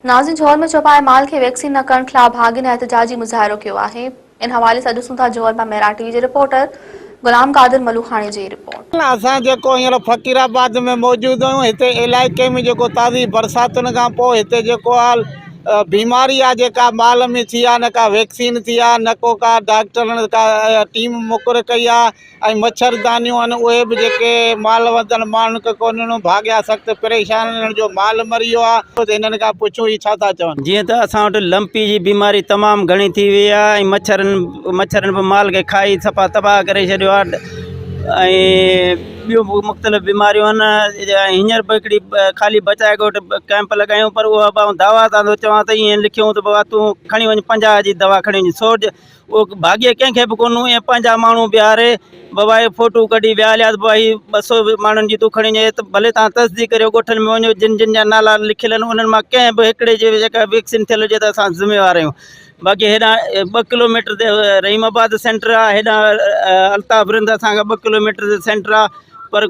ناظرين جهول ۾ چوپائي مال کي ويڪسين نه ڪرڻ خلاف ڀاڳين احتجاجي مظاهرو ڪيو آهي ان حوالي سان ڏسون ٿا جهول مان مهراڻ ٽي وي جي رپورٽر غلام قادر ملوکاڻي جي رپورٽ. اسان جيڪو هينئر فقير آباد ۾ موجود آهيون هتي علائقي ۾ جيڪو تازي برساتن کان پوء هتي جيڪو آ بيماري آ جيڪا مال ۾ ٿي آ نه ڪا ويڪسين ٿي آ نه ڪو ڪا ڊاڪٽرن ڪا ٽيم مقرر ڪئي آ ۽ مڇر دانيون آهن اهي به جيڪي مال وڌل ماڻهن کي ڪونهن ڏنو ڀاڳيا سخت پريشان آهن انهن جو مال مري ويو آهي ته هنن کان پڇون هي ڇا ٿا چون. جيئن ته اسان وٽ لمپي جي بيماري تمام گهڻي ٿي وئي آهي ۽ مڇرن مڇرن به مال کي کائي صفا تباهه ڪري ڇڏيو آهي ۽ ٻيون به مختلف بيماريون آهن ۽ هينئر به هڪڙي خالي بچائي ڳوٺ ڪئمپ لڳايون پر اها به آئون دعويٰ سان ٿو چوان ته ائين لکيون ته بابا تون کڻي وڃ 50 جي دوا کڻي وڃ سو اهو ڀاڳيه ڪنهن کي به ڪونه ۽ پنهنجا ماڻهو بيهاري بابا هي فوٽو ڪڍي ويا هليا ته بابا هي 200 ماڻهن جي تون کڻي وڃ ته ڀلي تان تصديق ڪريو ڳوٺن ۾ وڃو جن جن جا نالا لکيل آهن انهن مان ڪنهن به هڪڙي جي جيڪا ويڪسين ٿيل هجي ته اسان ذميوار آهيون باقي هيڏانهن 2 ڪلوميٽر تي رحيم آباد سينٽر آهي هيڏانهن الطاف رند اسان کان 2 ڪلوميٽر تي سينٽر آهي پر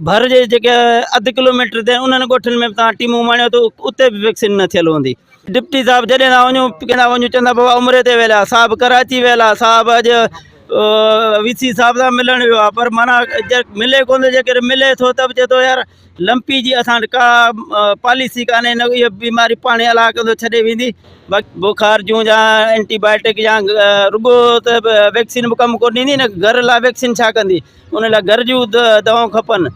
ڀر جي جيڪي اڌ ڪلوميٽر تي انهن ڳوٺن ۾ به تان ٽيمون ماڻيو ته اتي به ويڪسين نه ٿيل هوندي. ڊپٽي صاحب جڏهن تان وڃون ڪندا وڃون چوندا بابا عمري تي ويل آ صاحب ڪراچي ويل آ صاحب اڄ وي سي صاحب سان ملڻ ويو آ پر معنيٰ ملي ڪونه ٿو جيڪڏهن ملي ٿو ته به چئي ٿو يار لمپي جي اسان وٽ ڪا پاليسي ڪانهي نه اها بيماري پاڻ الله ڪندو ڇڏي ويندي باقي بخار جون يا اينٽي بائيوٽڪ يا رڳو ته ويڪسين به ڪم ڪونه ڏيندي نه گهر لاء ويڪسين ڇا ڪندي ان لاء گهر جون دوائون کپن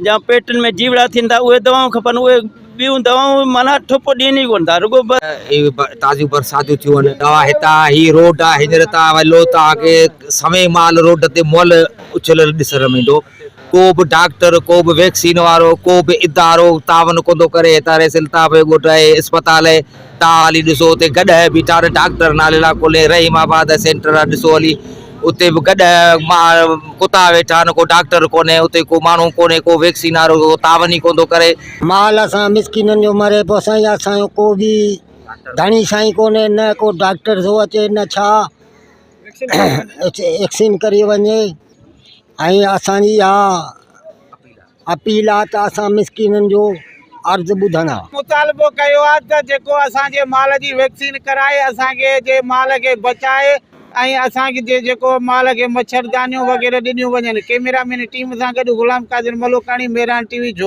جا پيٽن ۾ جيوڙا ٿين ٿا اهي دوائون کپن اهي ٻيون دوائون معنيٰ ٺپ ڏين ئي ڪونه ٿا رڳو بس. هي تازيون برساتيون ٿيون آهن دوا هتان هي روڊ آهي هينئر تان ولو تان کي سوين مال روڊ تي مئل اڇليل ڏسڻ ۾ ايندو ڪو به ڊاڪٽر ڪو به ويڪسين وارو ڪو به ادارو تعاون ڪونه ٿو ڪري هتان ريس الطاف جو ڳوٺ آهي اسپتال آهي تان هلي ڏسو اتي گڏهه بيٺا آهن ڊاڪٽر نالي لاء ڪونهي رحيم آباد سينٽر آهي ڏسو هلي اتي به گڏهه مان ڪتا ويٺا آهن ڪو ڊاڪٽر ڪونهي اتي ڪو ماڻهو ڪونهي ڪو ويڪسين وارو ڪو تعاون ئي ڪونه ٿو ڪري. مال اسان مسڪينن جو مري پيو سائين اسان جو ڪو به ڌڻي سائين ڪونهي نه ڪو ڊاڪٽر ٿو اچي نه ڇا ويڪسين ڪري وڃي ۽ اسان جي اها اپيل آ ته اسان مسڪينن جو عرض ٻڌندا. مطالبو ڪيو آ ته جيڪو اسان جي مال جي ويڪسين ڪرائي اسان کي جي مال کي بچائي ۽ اسان کي جي جيڪو مال کي مڇردانيون وغيره ڏنيون وڃن ڪيميرا مين ٽيم سان گڏ غلام قادر ملوڪاڻي ميران ٽي وي جھول.